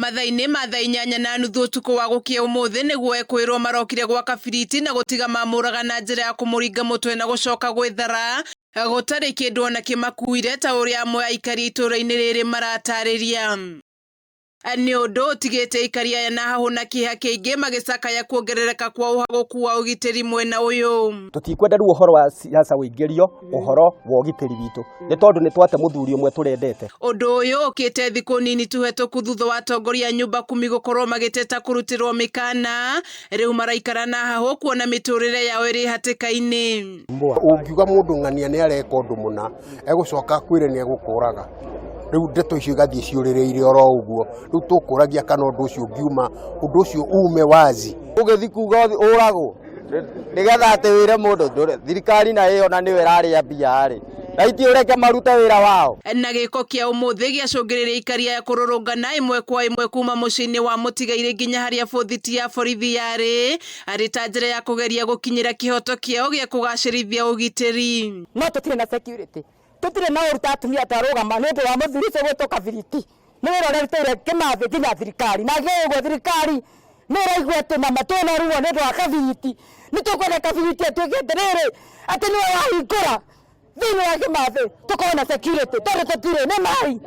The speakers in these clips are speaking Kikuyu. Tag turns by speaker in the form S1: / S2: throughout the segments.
S1: Mathaa-inĩ ma thaa 8:30 ũtukũ wa gũkĩa ũmũthĩ nĩguo ekwĩrwo marokire gwa Kabiriti na gũtiga mamũraga na njĩra ya kũmũringa mũtwe na gũcoka gwĩthara gũtarĩ kĩndũ ona kĩmakuire ta ũrĩa amwe a aikari itũũra-inĩ rĩrĩ maratarĩria. Nĩ ũndũ ũtigĩte aikari aya na hahũ na kĩeha kĩingĩ magĩcakaya kuongerereka kwa ũhagũku wa ũgitĩri mwena ũyũ.
S2: Tũtikwenda rĩu ũhoro wa siasa ũingĩrio ũhoro wa ũgitĩri witũ nĩ tondũ nĩ twate mũthuri ũmwe tũrendete.
S1: Ũndũ ũyũ ũkĩte thikũ nini tu hetũku thutha wa atongoria a nyũmba kumi gũkorwo magĩteta kũrutĩrwo mĩkana. Rĩu maraikara na hahũ kuona mĩtũrĩre yao ĩrĩ hatĩka-inĩ.
S3: Ũngiuga mũndũ ng'ania nĩ areka ũndũ mũna, egũcoka akwĩre nĩ egũkũraga. Rĩu ndeto icio igathiĩ ciũrĩrĩire oro ũguo. Rĩu tũkũragia kana ũndũ ũcio ũngiuma, ũndũ ũcio ume wazi.
S4: Ũgĩthiĩ kuga ũragwo nĩgetha atĩ wĩre mũndũ thirikari na ĩyo na nĩyo ĩrarĩa mbia rĩ, na itiũreke marute wĩra wao.
S1: Na gĩko kĩa ũmũthĩ gĩacũngĩrĩria aikari aya kũrũrũngana ĩmwe kwa ĩmwe kuma mũciĩ-inĩ wa mũtigairĩ nginya harĩa bũthiti ya borithi yarĩ, arĩ ta njĩra ya kũgeria gũkinyĩra kĩhoto kĩao gĩa kũgacĩrithia ũgitĩri.
S5: No tũtirĩ na security, tũtirĩ na ũru ta atumia twarũgama nĩ ũndũ wa mũthuri ũcio gwĩtwo Kabiriti. Nĩ wĩra ũrĩa ũrutĩire Kĩmathi nginya thirikari, na ngĩũĩ ũguo thirikari nĩ ĩraigua atĩ mama twĩna ruo nĩ ũndũ wa Kabiriti. Nĩ tũkwenda Kabiriti atuĩke atĩrĩrĩ, atĩ nĩwe wahingũra thĩinĩ wa Kĩmathi tũkorwo na security tondũ tũtirĩ nĩ mai.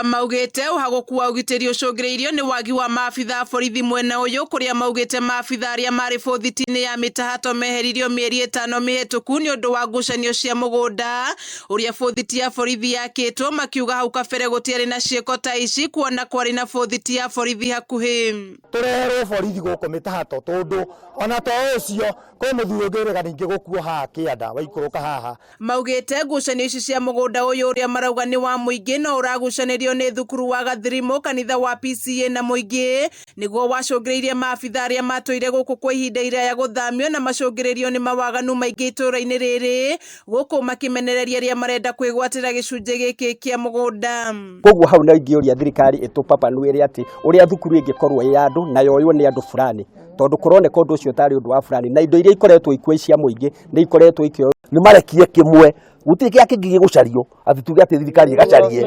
S1: Maugĩte ũhagũku wa ũgitĩri ũcũngĩrĩirio nĩ wagi wa maabitha a borithi mwena ũyũ kũrĩa maugĩte maabitha arĩa marĩ bũthiti-inĩ ya mĩtahato meheririo mĩeri ĩtano mĩhetũku nĩ ũndũ wa ngucanio cia mũgũnda ũrĩa bũthiti ya borithi yakĩtwo, makiuga hau kabere gũtiarĩ na ciĩko ta ici kuona kwarĩ na bũthiti ya borithi hakuhĩ.
S4: Tũreherwo borithi gũkũ mĩtahato tondũ ona to ũcio kwĩ mũthuri ũngĩ ũrega ningĩ gũkuo haha kĩanda waikũrũka haha.
S1: Maugĩte ngucanio ici cia mũgũnda ũyũ ũrĩa marauga nĩ wa mũingĩ no ũragucanĩrio nĩ thukuru wa Gathirimu, kanitha wa PCA na mũingĩ nĩguo wacũngĩrĩirie maabitha arĩa matũire gũkũ kwa ihinda iraya gũthamio na macũngĩrĩrio nĩ mawaganu maingĩ itũũra-inĩ rĩrĩ gũkũ makĩmenereria arĩa marenda kwĩgwatĩra gĩcunjĩ gĩkĩ kĩa mũgũnda.
S2: Koguo hau no ingĩũria thirikari ĩtũpapanuĩre atĩ ũrĩa thukuru ĩngĩkorwo ĩ ya andũ na yoywo nĩ andũ fulani, tondũ kũroneka ũndũ ũcio ũtarĩ ũndũ wa fulani, na indo iria ikoretwo ikuo cia mũingĩ nĩ ikoretwo ikĩoywo.
S6: Nĩ marekie kĩmwe, gũtirĩ kĩrĩa kĩngĩ gĩgũcario atĩ tuge atĩ thirikari ĩgacarie,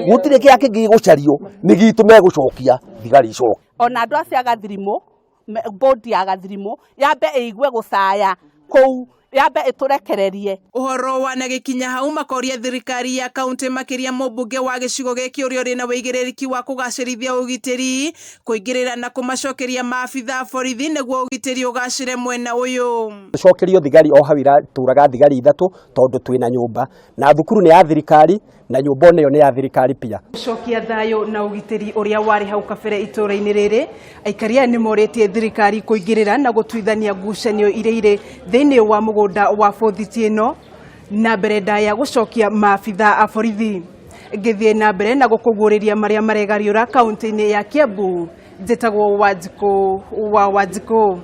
S6: gũtirĩ kĩrĩa kĩngĩ gĩgũcario, nĩ gitũ megũcokia thigari icoke.
S7: Ona andũ acio a Gathirimu, bodi ya Gathirimu yambe ĩigue gũcaya kũu, yambe ĩtũrekererie.
S1: Ũhoro wanagĩkinya hau makoria thirikari ya kaunti makĩria mũmbunge wa gĩcigo gĩkĩ ũrĩa ũrĩ na wĩigĩrĩrĩki wa kũgacĩrithia ũgitĩri kũingĩrĩra na kũmacokeria maabitha a borithi nĩguo ũgitĩri ũgacĩre mwena ũyũ.
S2: Tũcokerio thigari o hau iratũraga thigari ithatũ tondũ twĩna nyũmba na thukuru nĩ ya thirikari na nyũmba onayo nĩ ya thirikari pia.
S1: Gũcokia thayũ na ũgitĩri ũrĩa warĩ hau kabere itũũra-inĩ rĩrĩ, aikari aya nĩ morĩtie thirikari kũingĩrĩra na gũtuithania ngucanio iria irĩ thĩinĩ wa mũgũnda wa bũthiti ĩno na mbere ndaya gũcokia maabitha a borithi. Ngĩthiĩ na mbere na gũkũguũrĩria marĩa maregariũra kaunti-inĩ ya Kiambu, njĩtagwo Wanjikũ wa Wanjikũ.